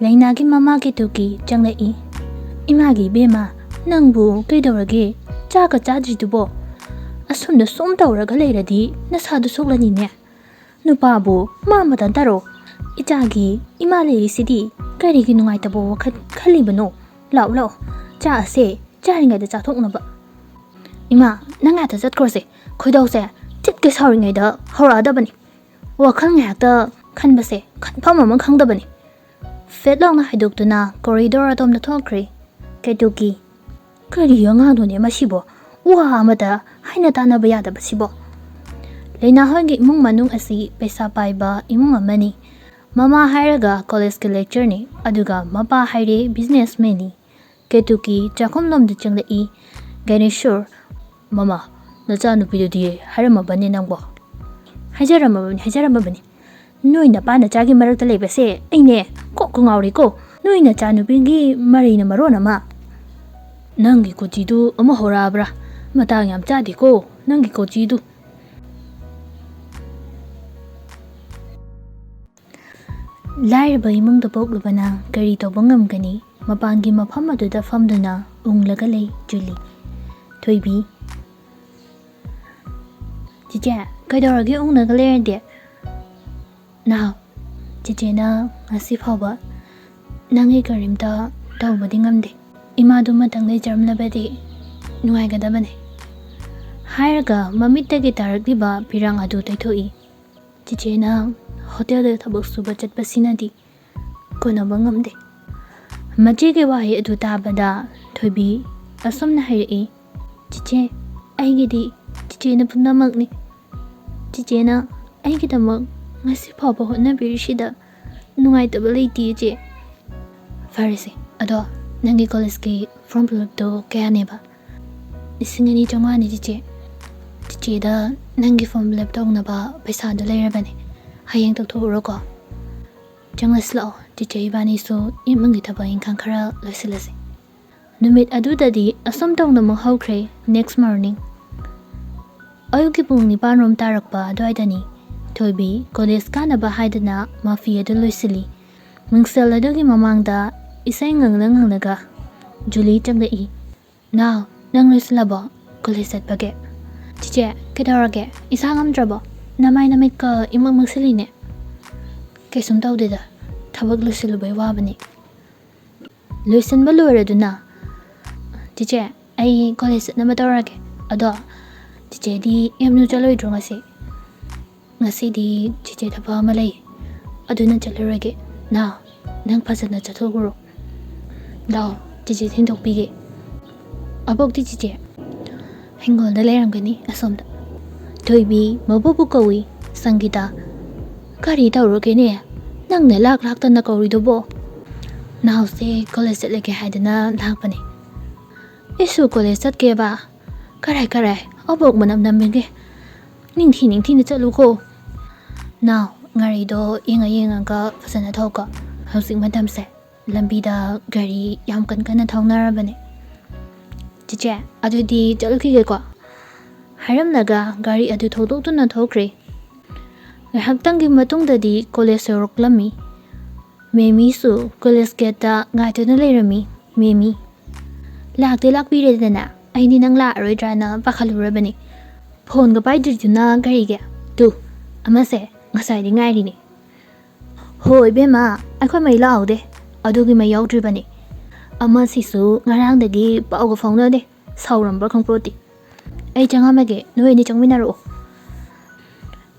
ꯂꯩꯅꯥꯒꯤ ꯃꯃꯥ ꯀꯦꯇꯨꯀꯤ ꯆꯪꯂꯛꯏ꯫ "ꯏꯃꯥꯒꯤ ꯏꯕꯦꯝꯃ, ꯅꯪꯕꯨ ꯀꯩꯗꯧꯔꯒꯦ? ꯆꯥꯛꯀ ꯆꯥꯗ꯭ꯔꯤꯗꯨꯕꯣ? ꯑꯁꯨꯝꯅ ꯁꯨꯝ ꯇꯧꯔꯒ ꯂꯩꯔꯗꯤ ꯅꯁꯥꯗꯨ ꯁꯣꯛꯂꯅꯤꯅꯦ꯫ ꯅꯨꯄꯥꯕꯨ ꯃꯥ ꯃꯊꯟ ꯇꯥꯔꯣ꯫ ꯏꯆꯥꯒꯤ ꯏꯃꯥ ꯂꯩꯔꯤꯁꯤꯗꯤ ꯀꯔꯤꯒꯤ ꯅꯨꯡꯉꯥꯏꯇꯕ ꯋꯥꯈꯜ ꯈꯜꯂꯤꯕꯅꯣ? ꯂꯥꯛꯑꯣ, ꯂꯥꯛꯑꯣ, ꯆꯥ ꯑꯁꯦ ꯆꯥꯔꯤꯉꯩꯗ ꯆꯥꯊꯣꯛꯅꯕ꯫" "ꯏꯃꯥ, ꯅꯪ ꯉꯥꯛꯇ ꯆꯠꯈ꯭ꯔꯣꯁꯦ꯫ ꯈꯣꯏꯗꯧꯁꯦ ꯆꯤꯠꯀꯦ ꯁꯥꯎꯔꯤꯉꯩꯗ ꯍꯧꯔꯛꯑꯗꯕꯅꯤ꯫ ꯋꯥꯈꯜ ꯉꯥꯏꯍꯥꯛꯇ ꯈꯟꯕꯁꯦ ꯈꯟꯐꯝ ꯑꯃ ꯈꯪꯗꯕꯅꯤ꯫" ꯐꯦꯠ ꯂꯥꯎꯅ ꯍꯥꯏꯗꯣꯛꯇꯨꯅ ꯀꯣꯔꯤꯗꯣꯔ ꯑꯗꯣꯝꯗ ꯊꯣꯛꯈ꯭ꯔꯦ꯫ ꯀꯦꯇꯨꯀꯤ, "ꯀꯔꯤ ꯑꯉꯥꯡꯅꯣꯅꯦ ꯃꯁꯤꯕꯣ? ꯋꯥ ꯑꯃꯇ ꯍꯥꯏꯅ ꯇꯥꯅꯕ ꯌꯥꯗꯕꯁꯤꯕꯣ?" ꯂꯩꯅꯥ ꯍꯣꯏꯒꯤ ꯏꯃꯨꯡ ꯃꯅꯨꯡ ꯑꯁꯤ ꯄꯩꯁꯥ ꯄꯥꯏꯕ ꯏꯃꯨꯡ ꯑꯃꯅꯤ꯫ ꯃꯃꯥ ꯍꯥꯏꯔꯒ ꯀꯣꯂꯦꯖꯀꯤ lecturerꯅꯤ, ꯑꯗꯨꯒ ꯃꯄꯥ ꯍꯥꯏꯔꯦ businessmanꯅꯤ꯫ ꯀꯦꯇꯨꯀꯤ ꯆꯥꯛꯈꯨꯝꯂꯣꯝꯗ ꯆꯪꯂꯛꯏ꯫ ꯒ꯭ꯌꯥꯅꯦꯁꯣꯔ, "ꯃꯃꯥ, ꯅꯆꯥꯅꯨꯄꯤꯗꯨꯗꯤ ꯍꯥꯏꯔꯝꯃꯕꯅꯦ ꯅꯪꯕꯣ?" "ꯍꯥꯏꯖꯔꯝꯃꯕꯅꯤ, ꯍꯥꯏꯖꯔꯝꯃꯕꯅꯤ꯫ ꯅꯣꯏ ꯅꯄꯥ ꯅꯆꯥꯒꯤ ꯃꯔꯛꯇ ꯂꯩꯕꯁꯦ ꯑꯩꯅꯦ ꯀꯣꯛꯀ ꯉꯥꯎꯔꯦꯀꯣ꯫ ꯅꯣꯏ ꯅꯆꯥꯅꯨꯄꯤꯒꯤ ꯃꯔꯩꯅ ꯃꯔꯣꯟ ꯑꯃ꯫" "ꯅꯪꯒꯤ ꯀꯣꯆꯤꯗꯨ ꯑꯃꯨꯛ ꯍꯧꯔꯛꯑꯕ꯭ꯔꯥ? ꯃꯇꯥꯡ ꯌꯥꯝ ꯆꯥꯗꯦꯀꯣ ꯅꯪꯒꯤ ꯀꯣꯆꯤꯗꯨ꯫" ꯂꯥꯏꯔꯕ ꯏꯃꯨꯡꯗ ꯄꯣꯛꯂꯨꯕꯅ ꯀꯔꯤ ꯇꯧꯕ ꯉꯝꯒꯅꯤ? ꯃꯄꯥꯟꯒꯤ ꯃꯐꯝ ꯑꯗꯨꯗ ꯐꯝꯗꯨꯅ ꯎꯪꯂꯒ ꯂꯩ ꯖꯨꯂꯤ꯫ ꯊꯣꯏꯕꯤ, "ꯆꯤꯆꯦ, ꯀꯩꯗꯧꯔꯒꯦ ꯎꯪꯂꯒ ꯂꯩꯔꯗꯤ? ꯅꯥꯎ, ꯆꯤꯆꯦꯅ ꯉꯁꯤ ꯐꯥꯎꯕ ꯅꯪꯒꯤ ꯀꯔꯤꯝꯇ ꯇꯧꯕꯗꯤ ꯉꯝꯗꯦ꯫ ꯏꯃꯥꯗꯨꯃꯇꯪ ꯂꯩꯖꯔꯝꯂꯕꯗꯤ ꯅꯨꯡꯉꯥꯏꯒꯗꯕꯅꯤ ꯍꯥꯏꯔꯒ ꯃꯃꯤꯠꯇꯒꯤ ꯇꯥꯔꯛꯂꯤꯕ ꯄꯤꯔꯥꯡ ꯑꯗꯨ ꯇꯩꯊꯣꯛꯏ꯫ ꯆꯤꯆꯦꯅ ꯍꯣꯇꯦꯜꯗ ꯊꯕꯛ ꯁꯨꯕ ꯆꯠꯄꯁꯤꯅꯗꯤ ꯀꯣꯟꯅꯕ ꯉꯝꯗꯦ꯫ ꯃꯆꯦꯒꯤ ꯋꯥꯍꯩ ꯑꯗꯨ ꯇꯥꯕꯗ ꯊꯣꯏꯕꯤ ꯑꯁꯨꯝꯅ ꯍꯥꯏꯔꯛꯏ, "ꯆꯤꯆꯦ, ꯑꯩꯒꯤꯗꯤ ꯆꯤꯆꯦꯅ ꯄꯨꯝꯅꯃꯛꯅꯤ꯫ ꯆꯤꯆꯦꯅ ꯑꯩꯒꯤꯗꯃꯛ ꯉꯁꯤ ꯐꯥꯎꯕ ꯍꯣꯠꯅꯕꯤꯔꯤꯁꯤꯗ ꯅꯨꯡꯉꯥꯏꯇꯕ ꯂꯩꯇꯦ, ꯏꯆꯦ꯫" "ꯐꯔꯦꯁꯦ, ꯑꯗꯣ ꯅꯪꯒꯤ ꯀꯣꯂꯦꯖꯀꯤ ꯐꯣꯔꯝ ꯐꯤꯜ ꯑꯞꯇꯣ ꯀꯌꯥꯅꯦꯕ?" "ꯂꯤꯁꯤꯡ ꯑꯅꯤ ꯆꯥꯝꯃꯉꯥꯅꯤ, ꯆꯤꯆꯦ꯫ ꯆꯤꯆꯦꯗ ꯅꯪꯒꯤ ꯐꯣꯔꯝ ꯐꯤꯜ ꯑꯞ ꯇꯧꯅꯕ ꯄꯩꯁꯥꯗꯣ ꯂꯩꯔꯕꯅꯦ꯫ ꯍꯌꯦꯡ ꯇꯧꯊꯣꯛꯎꯔꯣꯀꯣ꯫ ꯆꯪꯂꯁꯤꯂꯥꯛꯑꯣ, ꯆꯤꯆꯦ ꯏꯕꯥꯅꯤꯁꯨ ꯏꯃꯨꯡꯒꯤ ꯊꯕꯛ ꯏꯪꯈꯥꯡ ꯈꯔ ꯂꯣꯏꯁꯤꯜꯂꯁꯤ꯫" ꯅꯨꯃꯤꯠ ꯑꯗꯨꯗꯗꯤ ꯑꯁꯨꯝ ꯇꯧꯅꯃꯛ ꯍꯧꯈ꯭ꯔꯦ꯫ Next morning, ꯑꯌꯨꯛꯀꯤ ꯄꯨꯡ ꯅꯤꯄꯥꯟ ꯔꯣꯝ ꯇꯥꯔꯛꯄ ꯑꯗꯨꯋꯥꯏꯗꯅꯤ꯫ ꯊꯣꯏꯕꯤ ꯀꯣꯂꯦꯖ ꯀꯥꯅꯕ ꯍꯥꯏꯗꯅ ꯃꯐꯤ ꯑꯗꯨ ꯂꯣꯏꯁꯤꯜꯂꯤ꯫ ꯃꯤꯡꯁꯦꯜ ꯑꯗꯨꯒꯤ ꯃꯃꯥꯡꯗ ꯏꯁꯩ ꯉꯪꯅ ꯉꯪꯅꯒ ꯖꯨꯂꯤ ꯆꯪꯂꯛꯏ꯫ "ꯅꯥꯎ, ꯅꯪ ꯂꯣꯏꯁꯤꯜꯂꯕꯣ ꯀꯣꯂꯦꯖ ꯆꯠꯄꯒꯦ?" "ꯆꯤꯆꯦ, ꯀꯩꯗꯧꯔꯒꯦ? ꯏꯁꯥ ꯉꯝꯗ꯭ꯔꯕꯣ? ꯅꯃꯥꯏ ꯅꯃꯤꯠꯀ ꯏꯃꯛ ꯃꯛꯁꯤꯜꯂꯤꯅꯦ꯫" "ꯀꯩꯁꯨꯝ ꯇꯧꯗꯦꯗ, ꯊꯕꯛ ꯂꯣꯏꯁꯤꯜꯂꯨꯕꯩ ꯋꯥꯕꯅꯤ꯫" "ꯂꯣꯏꯁꯤꯟꯕ ꯂꯣꯏꯔꯗꯨꯅ?" "ꯆꯤꯆꯦ, ꯑꯩ ꯀꯣꯂꯦꯖ ꯆꯠꯅꯕ ꯇꯧꯔꯒꯦ꯫ ꯑꯗꯣ ꯆꯤꯆꯦꯗꯤ ꯑꯦꯝ ꯌꯨ ꯆꯠꯂꯣꯏꯗ꯭ꯔꯣ ꯉꯁꯤ?" "ꯉꯁꯤꯗꯤ ꯆꯤꯆꯦ ꯊꯕꯛ ꯑꯃ ꯂꯩ, ꯑꯗꯨꯅ ꯆꯠꯂꯨꯔꯒꯦ꯫ ꯅꯥꯎ, ꯅꯪ ꯐꯖꯅ ꯆꯠꯊꯣꯛꯎꯔꯣ꯫ ꯂꯥꯎ, ꯆꯤꯆꯦ ꯊꯤꯟꯗꯣꯛꯄꯤꯒꯦ꯫" "ꯑꯕꯣꯛꯇꯤ ꯆꯤꯆꯦ?" "ꯍꯤꯡꯒꯣꯜꯗ ꯂꯩꯔꯝꯒꯅꯤ ꯑꯁꯣꯝꯗ꯫" ꯊꯣꯏꯕꯤ ꯃꯕꯨꯕꯨ ꯀꯧꯏ꯫ ꯁꯪꯒꯤꯇꯥ, "ꯀꯔꯤ ꯇꯧꯔꯒꯦꯅꯦ? ꯅꯪꯅ ꯂꯥꯛ ꯂꯥꯛꯇꯅ ꯀꯧꯔꯤꯗꯨꯕꯣ?" "ꯅꯥꯎꯁꯦ ꯀꯣꯂꯦꯖ ꯆꯠꯂꯒꯦ ꯍꯥꯏꯗꯅ ꯂꯥꯛꯄꯅꯦ꯫" "ꯑꯩꯁꯨ ꯀꯣꯂꯦꯖ ꯆꯠꯀꯦꯕ꯫ ꯀꯔꯥꯏ ꯀꯔꯥꯏ, ꯑꯕꯣꯛ ꯃꯅꯝ ꯅꯝꯃꯤꯒꯦ꯫ ꯅꯤꯡꯊꯤ ꯅꯤꯡꯊꯤꯅ ꯆꯠꯂꯨꯀꯣ꯫" "ꯅꯥꯎ, ꯒꯥꯔꯤꯗꯣ ꯌꯦꯡꯉ ꯌꯦꯡꯉꯒ ꯐꯖꯅ ꯊꯧꯀꯣ꯫ ꯍꯧꯖꯤꯛ ꯃꯇꯝꯁꯦ ꯂꯝꯕꯤꯗ ꯒꯥꯔꯤ ꯌꯥꯝ ꯀꯟ ꯀꯟꯅ ꯊꯧꯅꯔꯕꯅꯦ꯫ ꯆꯤꯆꯦ, ꯑꯗꯨꯗꯤ ꯆꯠꯂꯨꯈꯤꯒꯦꯀꯣ꯫" ꯍꯥꯏꯔꯝꯂꯒ ꯒꯥꯔꯤ ꯑꯗꯨ ꯊꯧꯗꯣꯛꯇꯨꯅ ꯊꯣꯛꯈ꯭ꯔꯦ꯫ ꯉꯥꯏꯍꯥꯛꯇꯪꯒꯤ ꯃꯇꯨꯡꯗꯗꯤ ꯀꯣꯂꯦꯖ ꯌꯧꯔꯛꯂꯝꯃꯤ꯫ ꯃꯦꯃꯤꯁꯨ ꯀꯣꯂꯦꯖ ꯒꯦꯠꯇ ꯉꯥꯏꯗꯨꯅ ꯂꯩꯔꯝꯃꯤ꯫ "ꯃꯦꯃꯤ, ꯂꯥꯛꯇꯤ ꯂꯥꯛꯄꯤꯔꯦꯗꯅ, ꯑꯩꯗꯤ ꯅꯪ ꯂꯥꯛꯑꯔꯣꯏꯗ꯭ꯔꯥꯅ ꯄꯥꯈꯠꯂꯨꯔꯕꯅꯤ꯫ ꯐꯣꯟꯒ ꯄꯥꯏꯗ꯭ꯔꯤꯗꯨꯅ ꯀꯔꯤꯒꯤ? ꯇꯨ, ꯑꯃꯁꯦ ꯉꯁꯥꯏꯗꯤ ꯉꯥꯏꯔꯤꯅꯦ꯫ ꯍꯣ ꯏꯕꯦꯝꯃ, ꯑꯩꯈꯣꯏ ꯃꯩ ꯂꯥꯛꯍꯧꯗꯦ, ꯑꯗꯨꯒꯤ ꯃꯩ ꯌꯥꯎꯗ꯭ꯔꯤꯕꯅꯤ꯫ ꯑꯃꯁꯤꯁꯨ ꯉꯔꯥꯡꯗꯒꯤ ꯄꯥꯎꯒ ꯐꯥꯎꯅꯗꯦ, ꯁꯥꯎꯔꯝꯕ꯭ꯔꯥ ꯈꯪꯄꯣꯠꯇꯦ꯫ ꯑꯩ ꯆꯪꯉꯝꯃꯒꯦ, ꯅꯣꯏ ꯑꯅꯤ ꯆꯪꯃꯤꯟꯅꯔꯛꯑꯣ꯫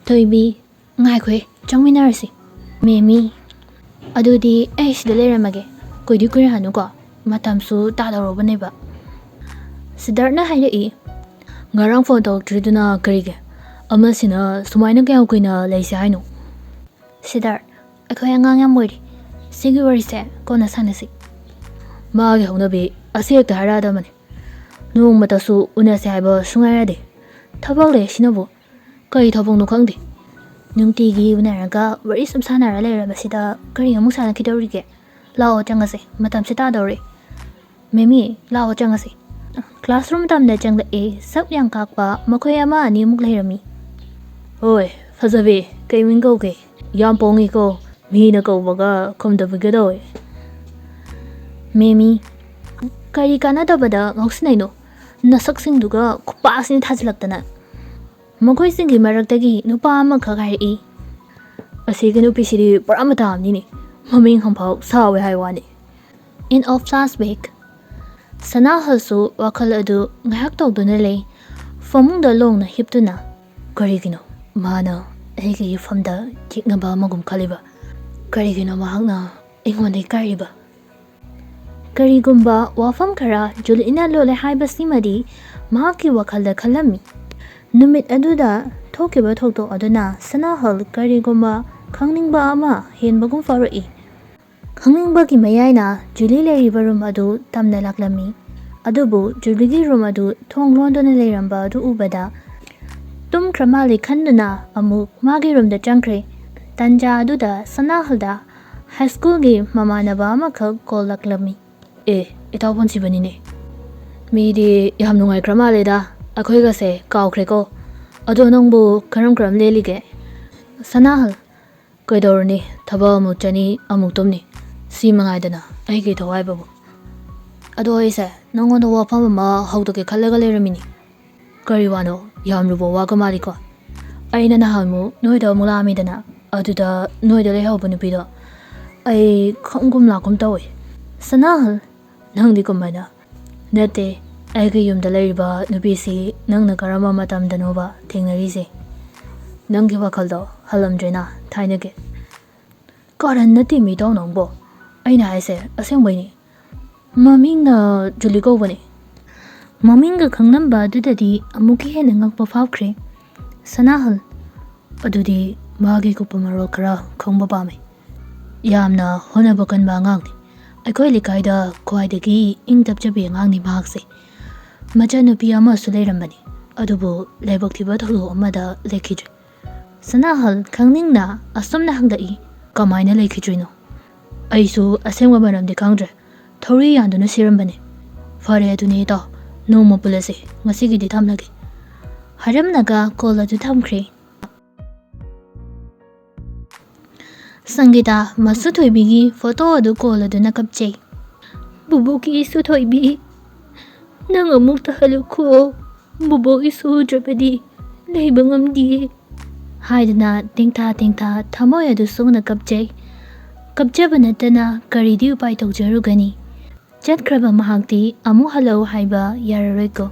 ꯊꯣꯏꯕꯤ, ꯉꯥꯏꯈꯣꯍꯦ, ꯆꯪꯃꯤꯟꯅꯔꯁꯤ꯫ ꯃꯦꯃꯤ, ꯑꯗꯨꯗꯤ ꯑꯩ ꯁꯤꯗ ꯂꯩꯔꯝꯃꯒꯦ꯫ ꯀꯨꯏꯗꯤ ꯀꯨꯏꯔꯛꯑꯅꯨꯀꯣ, ꯃꯇꯝꯁꯨ ꯇꯥꯗꯧꯔꯕꯅꯦꯕ꯫ ꯁꯤꯗꯥꯔꯠꯅ ꯍꯥꯏꯔꯛꯏ, ꯉꯔꯥꯡ ꯐꯣꯟ ꯇꯧꯔꯛꯇ꯭ꯔꯤꯗꯨꯅ ꯀꯔꯤꯒꯤ? ꯑꯃꯁꯤꯅ ꯁꯨꯃꯥꯏꯅ ꯀꯌꯥꯝ ꯀꯨꯏꯅ ꯂꯩꯁꯦ ꯍꯥꯏꯅꯣ? ꯁꯤꯗꯥꯔꯠ, ꯑꯩꯈꯣꯏ ꯑꯉꯥꯡ ꯌꯥꯝ ꯑꯣꯏꯔꯤ꯫ ꯁꯤꯒꯤ ꯋꯥꯔꯤꯁꯦ ꯀꯣꯟꯅ ꯁꯥꯟꯅꯁꯤ꯫ ꯃꯥꯒꯤ ꯍꯧꯅꯕꯤ ꯑꯁꯤ ꯍꯦꯛꯇ ꯍꯥꯏꯔꯛꯑꯗꯕꯅꯤ꯫ ꯅꯣꯡꯃꯇꯁꯨ ꯎꯅꯁꯦ ꯍꯥꯏꯕ ꯁꯨꯡꯌꯥ ꯌꯥꯗꯦ꯫ ꯊꯕꯛ ꯂꯩ ꯑꯁꯤꯅꯕꯨ꯫ ꯀꯔꯤ ꯊꯕꯛꯅꯣ ꯈꯪꯗꯦ꯫ ꯅꯨꯡꯇꯤꯒꯤ ꯎꯅꯔꯒ ꯋꯥꯔꯤ ꯁꯨꯝ ꯁꯥꯟꯅꯔ ꯂꯩꯔꯕꯁꯤꯗ ꯀꯔꯤ ꯑꯃꯨꯛ ꯁꯥꯟꯅꯈꯤꯗꯧꯔꯤꯒꯦ? ꯂꯥꯛꯑꯣ ꯆꯪꯉꯁꯦ, ꯃꯇꯝꯁꯦ ꯇꯥꯗꯧꯔꯦ꯫ ꯃꯦꯃꯤ, ꯂꯥꯛꯑꯣ ꯆꯪꯉꯁꯦ꯫ ꯀ꯭ꯂꯥꯁꯔꯨꯝ ꯇꯝꯅ ꯆꯪꯂꯛꯑꯦ꯫ ꯁꯛ ꯌꯥꯝ ꯀꯥꯛꯄ ꯃꯈꯣꯏ ꯑꯃ ꯑꯅꯤꯃꯨꯛ ꯂꯩꯔꯝꯃꯤ꯫ ꯍꯣꯏ, ꯐꯖꯕꯤ, ꯀꯩ ꯃꯤꯡ ꯀꯧꯒꯦ? ꯌꯥꯝ ꯄꯣꯡꯉꯤꯀꯣ, ꯃꯤꯅ ꯀꯧꯕꯒ ꯈꯨꯝꯗꯕꯤꯒ ꯇꯧꯋꯦ꯫ ꯃꯦꯃꯤ, ꯀꯔꯤ ꯀꯥꯟꯅꯗꯕꯗ ꯉꯥꯎꯁꯤꯟꯅꯩꯅꯣ? ꯅꯁꯛꯁꯤꯡꯗꯨꯒ ꯈꯨꯄꯥꯛꯁꯤꯅ ꯊꯥꯖꯤꯜꯂꯛꯇꯅ꯫ ꯃꯈꯣꯏꯁꯤꯡꯒꯤ ꯃꯔꯛꯇꯒꯤ ꯅꯨꯄꯥ ꯑꯃꯈꯛ ꯍꯥꯏꯔꯛꯏ, ꯑꯁꯤꯒꯤ ꯅꯨꯄꯤꯁꯤꯗꯤ ꯄꯨꯔꯥ ꯃꯇꯥ ꯑꯃꯅꯤꯅꯦ, ꯃꯃꯤꯡ ꯈꯪꯐꯥꯎ ꯁꯥꯎꯋꯦ ꯍꯥꯏ ꯋꯥꯅꯤ꯫ In a flashback, ꯁꯅꯥꯍꯜꯁꯨ ꯋꯥꯈꯜ ꯑꯗꯨ ꯉꯥꯏꯍꯥꯛ ꯇꯧꯗꯨꯅ ꯂꯩ꯫ ꯐꯃꯨꯡꯗ ꯂꯣꯡꯅ ꯍꯤꯞꯇꯨꯅ, ꯀꯔꯤꯒꯤꯅꯣ ꯃꯥꯅ ꯑꯩꯒꯤ ꯌꯨꯝꯐꯝꯗ ꯌꯦꯛꯅꯕ ꯑꯃꯒꯨꯝ ꯈꯜꯂꯤꯕ? ꯀꯔꯤꯒꯤꯅꯣ ꯃꯍꯥꯛꯅ ꯑꯩꯉꯣꯟꯗ ꯏꯀꯥꯏꯔꯤꯕ? ꯀꯔꯤꯒꯨꯝꯕ ꯋꯥꯐꯝ ꯈꯔ ꯖꯨꯂꯤꯅ ꯂꯣꯜꯂꯦ ꯍꯥꯏꯕꯁꯤꯃꯗꯤ ꯃꯍꯥꯛꯀꯤ ꯋꯥꯈꯜꯗ ꯈꯜꯂꯝꯃꯤ꯫ ꯅꯨꯃꯤꯠ ꯑꯗꯨꯗ ꯊꯣꯛꯈꯤꯕ ꯊꯧꯗꯣꯛ ꯑꯗꯨꯅ ꯁꯅꯥꯍꯜ ꯀꯔꯤꯒꯨꯝꯕ ꯈꯪꯅꯤꯡꯕ ꯑꯃ ꯍꯦꯟꯕꯒꯨꯝ ꯐꯥꯎꯔꯛꯏ꯫ ꯈꯪꯅꯤꯡꯕꯒꯤ ꯃꯌꯥꯏꯅ ꯖꯨꯂꯤ ꯂꯩꯔꯤꯕ ꯔꯨꯝ ꯑꯗꯨ ꯇꯝꯅ ꯂꯥꯛꯂꯝꯃꯤ꯫ ꯑꯗꯨꯕꯨ ꯖꯨꯂꯤꯒꯤ ꯔꯨꯝ ꯑꯗꯨ ꯊꯣꯡ ꯂꯣꯟꯗꯨꯅ ꯂꯩꯔꯝꯕ ꯑꯗꯨ ꯎꯕꯗ ꯇꯨꯝꯈ꯭ꯔ ꯃꯥꯜꯂꯦ ꯈꯟꯗꯨꯅ ꯑꯃꯨꯛ ꯃꯥꯒꯤ ꯔꯨꯝꯗ ꯆꯪꯈ꯭ꯔꯦ꯫ ꯇꯟꯖꯥ ꯑꯗꯨꯗ ꯁꯅꯥꯍꯜꯗ ꯍꯥꯏ ꯁ꯭ꯀꯨꯜꯒꯤ ꯃꯃꯥꯟꯅꯕ ꯑꯃꯈꯛ ꯀꯣꯜ ꯂꯥꯛꯂꯝꯃꯤ꯫ ꯑꯦ, ꯏꯇꯥꯎ ꯄꯨꯟꯁꯤꯕꯅꯤꯅꯦ꯫ ꯃꯤꯗꯤ ꯌꯥꯝ ꯅꯨꯡꯉꯥꯏꯈ꯭ꯔ ꯃꯥꯜꯂꯦꯗ, ꯑꯩꯈꯣꯏꯒꯁꯦ ꯀꯥꯎꯈ꯭ꯔꯦꯀꯣ꯫ ꯑꯗꯣ ꯅꯪꯕꯨ ꯀꯔꯝ ꯀꯔꯝ ꯂꯦꯜꯂꯤꯒꯦ? ꯁꯅꯥꯍꯜ, ꯀꯩꯗꯧꯔꯨꯅꯤ, ꯊꯕꯛ ꯑꯃꯨꯛ ꯆꯠꯅꯤ, ꯑꯃꯨꯛ ꯇꯨꯝꯅꯤ, ꯁꯤ ꯃꯉꯥꯏꯗꯅ ꯑꯩꯒꯤ ꯊꯋꯥꯏꯕꯕꯨ꯫ ꯑꯗꯣ ꯑꯩꯁꯦ ꯅꯪꯉꯣꯟꯗ ꯋꯥꯐꯝ ꯑꯃ ꯍꯧꯗꯣꯛꯀꯦ ꯈꯜꯂꯒ ꯂꯩꯔꯝꯃꯤꯅꯤ꯫ ꯀꯔꯤ ꯋꯥꯅꯣ? ꯌꯥꯝ ꯂꯨꯕ ꯋꯥꯒ ꯃꯥꯜꯂꯤꯀꯣ꯫ ꯑꯩꯅ ꯅꯍꯥꯟꯃꯨꯛ ꯅꯣꯏꯗ ꯑꯃꯨꯛ ꯂꯥꯛꯑꯝꯃꯤꯗꯅ, ꯑꯗꯨꯗ ꯅꯣꯏꯗ ꯂꯩꯍꯧꯕ ꯅꯨꯄꯤꯗꯣ ꯑꯩ ꯈꯪꯒꯨꯝ ꯂꯥꯛꯀꯨꯝ ꯇꯧꯏ꯫ ꯁꯅꯥꯍꯜ, ꯅꯪꯗꯤ ꯀꯃꯥꯏꯅ? ꯅꯠꯇꯦ, ꯑꯩꯒꯤ ꯌꯨꯝꯗ ꯂꯩꯔꯤꯕ ꯅꯨꯄꯤꯁꯤ ꯅꯪꯅ ꯀꯔꯝꯕ ꯃꯇꯝꯗꯅꯣꯕ ꯊꯦꯡꯅꯔꯤꯁꯦ? ꯅꯪꯒꯤ ꯋꯥꯈꯜꯗꯣ ꯍꯜꯂꯝꯗ꯭ꯔꯦꯅ ꯊꯥꯏꯅꯒꯤ꯫ ꯀꯥꯔꯟ ꯅꯠꯇꯦ ꯃꯤ ꯇꯧ ꯅꯪꯕꯣ꯫ ꯑꯩꯅ ꯍꯥꯏꯁꯦ ꯑꯁꯦꯡꯕꯩꯅꯤ꯫ ꯃꯃꯤꯡꯅ ꯖꯨꯂꯤ ꯀꯧꯕꯅꯦ꯫ ꯃꯃꯤꯡꯒ ꯈꯪꯂꯝꯕ ꯑꯗꯨꯗꯗꯤ ꯑꯃꯨꯛꯀ ꯍꯦꯟꯅ ꯉꯛꯄ ꯐꯥꯎꯈ꯭ꯔꯦ꯫ ꯁꯅꯥꯍꯜ, ꯑꯗꯨꯗꯤ ꯃꯥꯒꯤ ꯀꯨꯞꯄ ꯃꯔꯣꯜ ꯈꯔ ꯈꯪꯕ ꯄꯥꯝꯃꯤ꯫ ꯌꯥꯝꯅ ꯍꯣꯠꯅꯕ ꯀꯟꯕ ꯑꯉꯥꯡꯅꯤ꯫ ꯑꯩꯈꯣꯏ ꯂꯩꯀꯥꯏꯗ ꯈ꯭ꯋꯥꯏꯗꯒꯤ ꯏꯪ ꯇꯞꯆꯕꯤ ꯑꯉꯥꯡꯅꯤ ꯃꯍꯥꯛꯁꯦ꯫ ꯃꯆꯟꯅꯨꯄꯤ ꯑꯃꯁꯨ ꯂꯩꯔꯝꯕꯅꯤ, ꯑꯗꯨꯕꯨ ꯂꯥꯏꯕꯛ ꯊꯤꯕ ꯊꯧꯗꯣꯛ ꯑꯃꯗ ꯂꯩꯈꯤꯗ꯭ꯔꯦ꯫ ꯁꯅꯥꯍꯜ ꯈꯪꯅꯤꯡꯅ ꯑꯁꯨꯝꯅ ꯍꯪꯂꯛꯏ, "ꯀꯃꯥꯏꯅ ꯂꯩꯈꯤꯗ꯭ꯔꯤꯅꯣ?" ꯑꯩꯁꯨ ꯑꯁꯦꯡꯕ ꯃꯔꯝꯗꯤ ꯈꯪꯗ꯭ꯔꯦ꯫ ꯊꯧꯔꯤ ꯌꯥꯟꯗꯨꯅ ꯁꯤꯔꯝꯕꯅꯤ꯫ "ꯐꯔꯦ ꯑꯗꯨꯅꯦ ꯏꯇꯥꯎ, ꯅꯣꯡꯃ ꯄꯨꯜꯂꯁꯤ, ꯉꯁꯤꯒꯤꯗꯤ ꯊꯝꯂꯒꯦ," ꯍꯥꯏꯔꯝꯂꯒ ꯀꯣꯜ ꯑꯗꯨ ꯊꯝꯈ꯭ꯔꯦ꯫ ꯁꯪꯒꯤꯇꯥ ꯃꯁꯨ ꯊꯣꯏꯕꯤꯒꯤ ꯐꯣꯇꯣ ꯑꯗꯨ ꯀꯣꯜ ꯑꯗꯨꯅ ꯀꯞꯆꯩ꯫ "ꯕꯨꯕꯣꯛꯀꯤ ꯏꯁꯨ ꯊꯣꯏꯕꯤ, ꯅꯪ ꯑꯃꯨꯛꯇ ꯍꯜꯂꯨꯈꯣ꯫ ꯕꯨꯕꯣꯛ ꯏꯁꯨ ꯎꯗ꯭ꯔꯕꯗꯤ ꯂꯩꯕ ꯉꯝꯗꯤꯌꯦ," ꯍꯥꯏꯗꯨꯅ ꯇꯦꯡꯊꯥ ꯇꯦꯡꯊꯥ ꯊꯃꯣꯏ ꯑꯗꯨ ꯁꯣꯛꯅ ꯀꯞꯆꯩ꯫ ꯀꯞꯆꯕ ꯅꯠꯇꯅ ꯀꯔꯤꯗꯤ ꯎꯄꯥꯏ ꯇꯧꯖꯔꯨꯒꯅꯤ? ꯆꯠꯈ꯭ꯔꯕ ꯃꯍꯥꯛꯇꯤ ꯑꯃꯨꯛ ꯍꯜꯂꯛꯎ ꯍꯥꯏꯕ ꯌꯥꯔꯔꯣꯏꯀꯣ꯫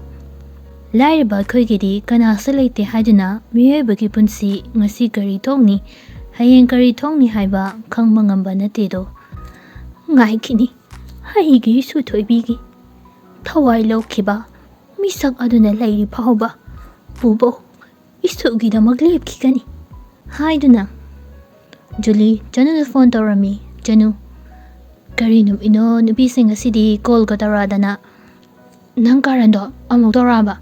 ꯂꯥꯏꯔꯕ ꯑꯩꯈꯣꯏꯒꯤꯗꯤ ꯀꯅꯥꯁꯨ ꯂꯩꯇꯦ ꯍꯥꯏꯗꯨꯅ ꯃꯤꯑꯣꯏꯕꯒꯤ ꯄꯨꯟꯁꯤ ꯉꯁꯤ ꯀꯔꯤ ꯊꯣꯛꯅꯤ, ꯍꯌꯦꯡ ꯀꯔꯤ ꯊꯣꯛꯅꯤ ꯍꯥꯏꯕ ꯈꯪꯕ ꯉꯝꯕ ꯅꯠꯇꯦꯗꯣ꯫ ꯉꯥꯏꯈꯤꯅꯤ, ꯑꯩꯒꯤ ꯏꯁꯨ ꯊꯣꯏꯕꯤꯒꯤ ꯊꯋꯥꯏ ꯂꯧꯈꯤꯕ ꯃꯤꯁꯛ ꯑꯗꯨꯅ ꯂꯩꯔꯤ ꯐꯥꯎꯕ ꯕꯨꯕꯣꯛ ꯏꯁꯨꯒꯤꯗꯃꯛ ꯂꯦꯞꯈꯤꯒꯅꯤ ꯍꯥꯏꯗꯨꯅ ꯖꯨꯂꯤ ꯆꯅꯨꯗ ꯐꯣꯟ ꯇꯧꯔꯝꯃꯤ꯫ "ꯆꯅꯨ, ꯀꯔꯤ ꯅꯨꯃꯤꯠꯅꯣ ꯅꯨꯄꯤꯁꯤꯡ ꯑꯁꯤꯗꯤ ꯀꯣꯜꯒ ꯇꯧꯔꯛꯑꯗꯅ?" "ꯅꯪ ꯀꯥꯔꯟꯗꯣ ꯑꯃꯨꯛ ꯇꯧꯔꯛꯑꯕ?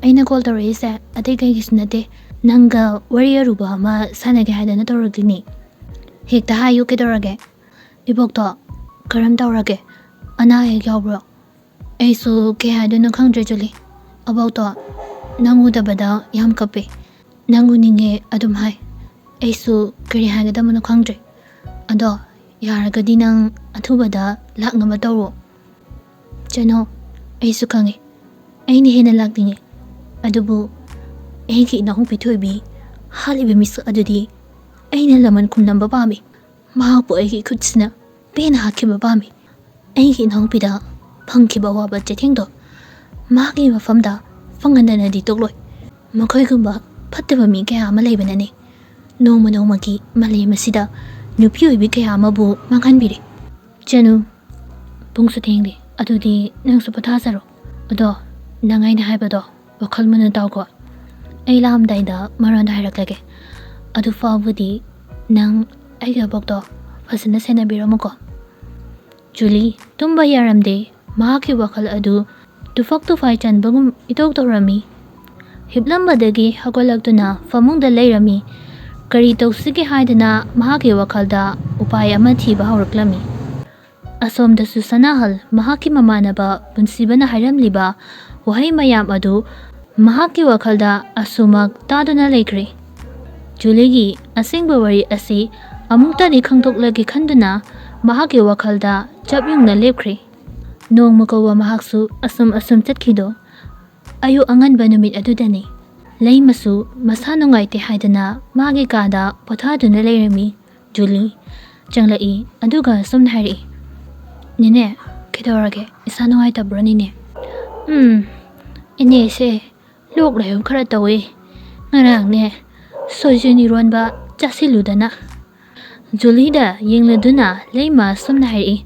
ꯑꯩꯅ ꯀꯣꯜ ꯇꯧꯔꯛꯏꯁꯦ ꯑꯇꯩ ꯀꯩꯒꯤꯁꯨ ꯅꯠꯇꯦ, ꯅꯪꯒ ꯋꯥꯔꯤ ꯑꯔꯨꯕ ꯑꯃ ꯁꯥꯟꯅꯒꯦ ꯍꯥꯏꯗꯅ ꯇꯧꯔꯛꯇꯣꯏꯅꯤ꯫ ꯍꯦꯛꯇ ꯍꯥꯏꯌꯨ, ꯀꯩꯗꯧꯔꯒꯦ? ꯏꯕꯣꯛꯇꯣ ꯀꯔꯝ ꯇꯧꯔꯒꯦ? ꯑꯅꯥ ꯑꯌꯦꯛ ꯌꯥꯎꯕ꯭ꯔꯣ?" ꯑꯩꯁꯨ ꯀꯩ ꯍꯥꯏꯗꯣꯏꯅꯣ ꯈꯪꯗ꯭ꯔꯦ ꯖꯨꯂꯤ꯫ ꯑꯕꯣꯛꯇꯣ ꯅꯪ ꯎꯗꯕꯗ ꯌꯥꯝ ꯀꯞꯄꯦ꯫ ꯅꯪ ꯎꯅꯤꯡꯉꯦ ꯑꯗꯨꯝ ꯍꯥꯏ꯫ ꯑꯩꯁꯨ ꯀꯔꯤ ꯍꯥꯏꯒꯗꯕꯅꯣ ꯈꯪꯗ꯭ꯔꯦ꯫ ꯑꯗꯣ ꯌꯥꯔꯒꯗꯤ ꯅꯪ ꯑꯊꯨꯕꯗ ꯂꯥꯛꯅꯕ ꯇꯧꯔꯣ꯫ ꯆꯅꯣ, ꯑꯩꯁꯨ ꯈꯪꯉꯦ꯫ ꯑꯩꯅ ꯍꯦꯟꯅ ꯂꯥꯛꯅꯤꯡꯉꯦ꯫ ꯑꯗꯨꯕꯨ ꯑꯩꯒꯤ ꯏꯅꯥꯎꯄꯤ ꯊꯣꯏꯕꯤ ꯍꯥꯠꯂꯤꯕ ꯃꯤꯁꯛ ꯑꯗꯨꯗꯤ ꯑꯩꯅ ꯂꯃꯟ ꯈꯨꯝꯂꯝꯕ ꯄꯥꯝꯃꯤ꯫ ꯃꯍꯥꯛꯄꯨ ꯑꯩꯒꯤ ꯈꯨꯠꯁꯤꯅ ꯄꯦꯟꯅ ꯍꯥꯠꯈꯤꯕ ꯄꯥꯝꯃꯤ꯫ ꯑꯩꯒꯤ ꯏꯅꯥꯎꯄꯤꯗ ꯐꯪꯈꯤꯕ ꯑꯋꯥꯕ ꯆꯩꯊꯦꯡꯗꯣ ꯃꯍꯥꯛꯀꯤ ꯃꯐꯝꯗ ꯐꯪꯍꯟꯗꯅꯗꯤ ꯇꯣꯛꯂꯣꯏ꯫ ꯃꯈꯣꯏꯒꯨꯝꯕ ꯐꯠꯇꯕ ꯃꯤ ꯀꯌꯥ ꯑꯃ ꯂꯩꯕꯅꯅꯦ ꯅꯣꯡꯃ ꯅꯣꯡꯃꯒꯤ ꯃꯥꯂꯦꯝ ꯑꯁꯤꯗ ꯅꯨꯄꯤ ꯑꯣꯏꯕꯤ ꯀꯌꯥ ꯑꯃꯕꯨ ꯃꯥꯡꯍꯟꯕꯤꯔꯦ꯫ ꯆꯅꯨ, ꯄꯨꯡꯁꯨ ꯊꯦꯡꯂꯦ, ꯑꯗꯨꯗꯤ ꯅꯪꯁꯨ ꯄꯣꯊꯥꯖꯔꯣ꯫ ꯑꯗꯣ ꯅꯪ ꯑꯩꯅ ꯍꯥꯏꯕꯗꯣ ꯋꯥꯈꯜ ꯃꯨꯟꯅ ꯇꯥꯎꯀꯣ꯫ ꯑꯩ ꯂꯥꯛꯑꯝꯗꯥꯏꯗ ꯃꯔꯣꯟ ꯍꯥꯏꯔꯛꯂꯒꯦ꯫ ꯑꯗꯨ ꯐꯥꯎꯕꯗꯤ ꯅꯪ ꯑꯩꯒꯤ ꯑꯕꯣꯛꯇꯣ ꯐꯖꯅ ꯁꯦꯟꯅꯕꯤꯔꯝꯃꯨꯀꯣ꯫ ꯖꯨꯂꯤ ꯇꯨꯝꯕ ꯌꯥꯔꯝꯗꯦ꯫ ꯃꯍꯥꯛꯀꯤ ꯋꯥꯈꯜ ꯑꯗꯨ ꯇꯨꯐꯛ ꯇꯨꯐꯥꯏ ꯆꯟꯕꯒꯨꯝ ꯏꯇꯧ ꯇꯧꯔꯝꯃꯤ꯫ ꯍꯤꯞꯂꯝꯕꯗꯒꯤ ꯍꯧꯒꯠꯂꯛꯇꯨꯅ ꯐꯃꯨꯡꯗ ꯂꯩꯔꯝꯃꯤ꯫ ꯀꯔꯤ ꯇꯧꯁꯤꯒꯦ ꯍꯥꯏꯗꯅ ꯃꯍꯥꯛꯀꯤ ꯋꯥꯈꯜꯗ ꯎꯄꯥꯏ ꯑꯃ ꯊꯤꯕ ꯍꯧꯔꯛꯂꯝꯃꯤ꯫ ꯑꯁꯣꯝꯗꯁꯨ ꯁꯅꯥꯍꯜ ꯃꯍꯥꯛꯀꯤ ꯃꯃꯥꯟꯅꯕ ꯄꯨꯟꯁꯤꯕꯅ ꯍꯥꯏꯔꯝꯂꯤꯕ ꯋꯥꯍꯩ ꯃꯌꯥꯝ ꯑꯗꯨ ꯃꯍꯥꯛꯀꯤ ꯋꯥꯈꯜꯗ ꯑꯁꯨꯃꯛ ꯇꯥꯗꯨꯅ ꯂꯩꯈ꯭ꯔꯦ꯫ ꯖꯨꯂꯤꯒꯤ ꯑꯁꯦꯡꯕ ꯋꯥꯔꯤ ꯑꯁꯤ ꯑꯃꯨꯛꯇꯗꯤ ꯈꯪꯗꯣꯛꯂꯒꯦ ꯈꯟꯗꯨꯅ ꯃꯍꯥꯛꯀꯤ ꯋꯥꯈꯜꯗ ꯆꯞ ꯌꯨꯡꯅ ꯂꯦꯞꯈ꯭ꯔꯦ꯫ ꯅꯣꯡꯃ ꯀꯧꯕ ꯃꯍꯥꯛꯁꯨ ꯑꯁꯨꯝ ꯑꯁꯨꯝ ꯆꯠꯈꯤꯗꯣ꯫ ꯑꯌꯨꯛ ꯑꯉꯟꯕ ꯅꯨꯃꯤꯠ ꯑꯗꯨꯗꯅꯤ꯫ ꯂꯩꯃꯁꯨ ꯃꯁꯥ ꯅꯨꯡꯉꯥꯏꯇꯦ ꯍꯥꯏꯗꯅ ꯃꯥꯒꯤ ꯀꯥꯗ ꯄꯣꯊꯥꯗꯨꯅ ꯂꯩꯔꯝꯃꯤ꯫ ꯖꯨꯂꯤ ꯆꯪꯂꯛꯏ, ꯑꯗꯨꯒ ꯁꯨꯝꯅ ꯍꯥꯏꯔꯛꯏ, "ꯅꯦꯅꯦ, ꯀꯩꯗꯧꯔꯒꯦ? ꯏꯁꯥ ꯅꯨꯡꯉꯥꯏꯇꯕ꯭ꯔꯣ, ꯅꯦꯅꯦ?" "ꯎꯝ, ꯏꯅꯦꯁꯦ ꯂꯣꯛ ꯂꯥꯏꯍꯧ ꯈꯔ ꯇꯧꯋꯦ꯫ ꯉꯔꯥꯡꯅꯦ ꯁꯣꯏꯖꯤꯟ ꯏꯔꯣꯟꯕ ꯆꯥꯁꯤꯜꯂꯨꯗꯅ꯫" ꯖꯨꯂꯤꯗ ꯌꯦꯡꯂꯗꯨꯅ ꯂꯩꯃ ꯁꯨꯝꯅ ꯍꯥꯏꯔꯛꯏ,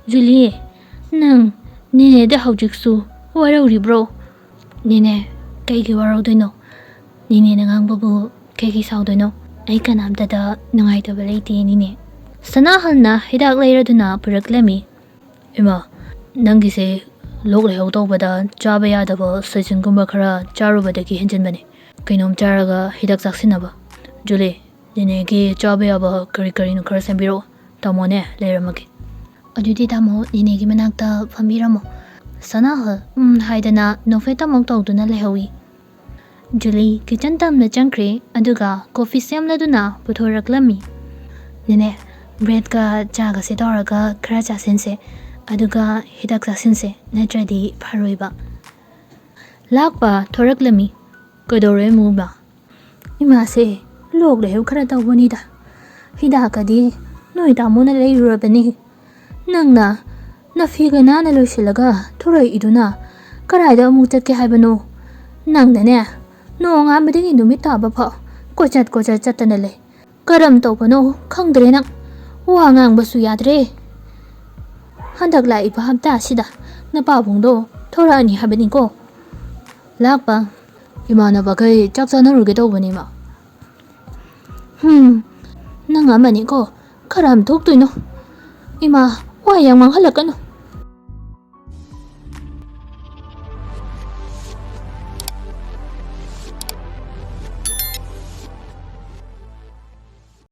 "ꯖꯨꯂꯤ, ꯅꯪ ꯅꯦꯅꯦꯗ ꯍꯧꯖꯤꯛꯁꯨ ꯋꯥꯔꯧꯔꯤꯕ꯭ꯔꯣ?" "ꯅꯦꯅꯦ, ꯀꯩꯒꯤ ꯋꯥꯔꯧꯗꯣꯏꯅꯣ? ꯅꯦꯅꯦꯅ ꯉꯥꯡꯕꯕꯨ ꯀꯩꯒꯤ ꯁꯥꯎꯗꯣꯏꯅꯣ? ꯑꯩ ꯀꯅꯥꯝꯇꯗ ꯅꯨꯡꯉꯥꯏꯇꯕ ꯂꯩꯇꯦ, ꯅꯦꯅꯦ꯫" ꯁꯅꯥꯍꯜꯅ ꯍꯤꯗꯥꯛ ꯂꯩꯔꯗꯨꯅ ꯄꯨꯔꯛꯂꯝꯃꯤ꯫ "ꯏꯃꯥ, ꯅꯪꯒꯤꯁꯦ ꯂꯣꯛ ꯂꯥꯏꯍꯧ ꯇꯧꯕꯗ ꯆꯥꯕ ꯌꯥꯗꯕ ꯁꯣꯏꯖꯤꯟꯒꯨꯝꯕ ꯈꯔ ꯆꯥꯔꯨꯕꯗꯒꯤ ꯍꯦꯟꯖꯤꯟꯕꯅꯤ꯫ ꯀꯩꯅꯣꯝ ꯆꯥꯔꯒ ꯍꯤꯗꯥꯛ ꯆꯥꯁꯤꯟꯅꯕ꯫ ꯖꯨꯂꯤ, ꯅꯦꯅꯦꯒꯤ ꯆꯥꯕ ꯌꯥꯕ ꯀꯔꯤ ꯀꯔꯤꯅꯣ ꯈꯔ ꯁꯦꯝꯕꯤꯔꯛꯑꯣ꯫ ꯇꯥꯃꯣꯅꯦ, ꯂꯩꯔꯝꯃꯒꯦ꯫" "ꯑꯗꯨꯗꯤ ꯇꯥꯃꯣ, ꯅꯦꯅꯦꯒꯤ ꯃꯅꯥꯛꯇ ꯐꯝꯕꯤꯔꯝꯃꯣ꯫" ꯁꯅꯥꯍꯜ ꯎꯝ ꯍꯥꯏꯗꯅ ꯅꯣꯛꯐꯦꯠ ꯇꯃꯣꯛ ꯇꯧꯗꯨꯅ ꯂꯩꯍꯧꯏ꯫ ꯖꯨꯂꯤ ꯀꯤꯆꯟ ꯇꯝꯅ ꯆꯪꯈ꯭ꯔꯦ, ꯑꯗꯨꯒ ꯀꯣꯐꯤ ꯁꯦꯝꯂꯗꯨꯅ ꯄꯨꯊꯣꯔꯛꯂꯝꯃꯤ꯫ "ꯅꯦꯅꯦ, ꯕ꯭ꯔꯦꯗꯀ ꯆꯥꯒꯁꯦ ꯇꯧꯔꯒ ꯈꯔ ꯆꯥꯁꯤꯟꯁꯦ, ꯑꯗꯨꯒ ꯍꯤꯗꯥꯛ ꯆꯥꯁꯤꯟꯁꯦ, ꯅꯠꯇ꯭ꯔꯗꯤ ꯐꯔꯣꯏꯕ꯫" ꯂꯥꯛꯄ ꯊꯣꯔꯛꯂꯝꯃꯤ꯫ "ꯀꯩꯗꯧꯔꯦ ꯑꯃꯨꯛ, ꯏꯃꯥ?" "ꯏꯃꯥꯁꯦ ꯂꯣꯛ ꯂꯥꯏꯍꯧ ꯈꯔ ꯇꯧꯕꯅꯤꯗ꯫ ꯍꯤꯗꯥꯛꯀꯗꯤ ꯅꯣꯏ ꯇꯥꯃꯣꯅ ꯂꯩꯔꯨꯔꯕꯅꯤ꯫ ꯅꯪꯅ ꯅꯐꯤꯒ ꯅꯥꯟꯅ ꯂꯣꯏꯁꯤꯜꯂꯒ ꯊꯣꯔꯛꯏꯗꯨꯅ ꯀꯗꯥꯏꯗ ꯑꯃꯨꯛ ꯆꯠꯀꯦ ꯍꯥꯏꯕꯅꯣ? ꯅꯪꯅꯅꯦ, ꯅꯣꯡꯉꯥꯟꯕꯗꯒꯤ ꯅꯨꯃꯤꯠ ꯇꯥꯕ ꯐꯥꯎ ꯀꯣꯏꯆꯠ ꯀꯣꯏꯆꯠ ꯆꯠꯇꯅ ꯂꯩ꯫ ꯀꯔꯝ ꯇꯧꯕꯅꯣ ꯈꯪꯗ꯭ꯔꯦ ꯅꯪ꯫ ꯋꯥ ꯉꯥꯡꯕꯁꯨ ꯌꯥꯗ꯭ꯔꯦ꯫ ꯍꯟꯗꯛ ꯂꯥꯛꯏꯕ ꯍꯞꯇꯥ ꯑꯁꯤꯗ ꯅꯄꯥꯕꯨꯡꯗꯣ ꯊꯣꯔꯛꯑꯅꯤ ꯍꯥꯏꯕꯅꯤꯀꯣ꯫ ꯂꯥꯛꯄ ꯏꯃꯥꯟꯅꯕꯈꯩ ꯆꯥꯛ ꯆꯥꯅꯔꯨꯒꯦ ꯇꯧꯕꯅꯤꯃ꯫ ꯍꯨꯝ, ꯅꯪ ꯑꯃꯅꯤꯀꯣ, ꯈꯔ ꯑꯃ ꯊꯣꯛꯇꯣꯏꯅꯣ? ꯏꯃꯥ, ꯋꯥ ꯌꯥꯝ ꯉꯥꯡꯍꯜꯂꯛꯀꯅꯨ꯫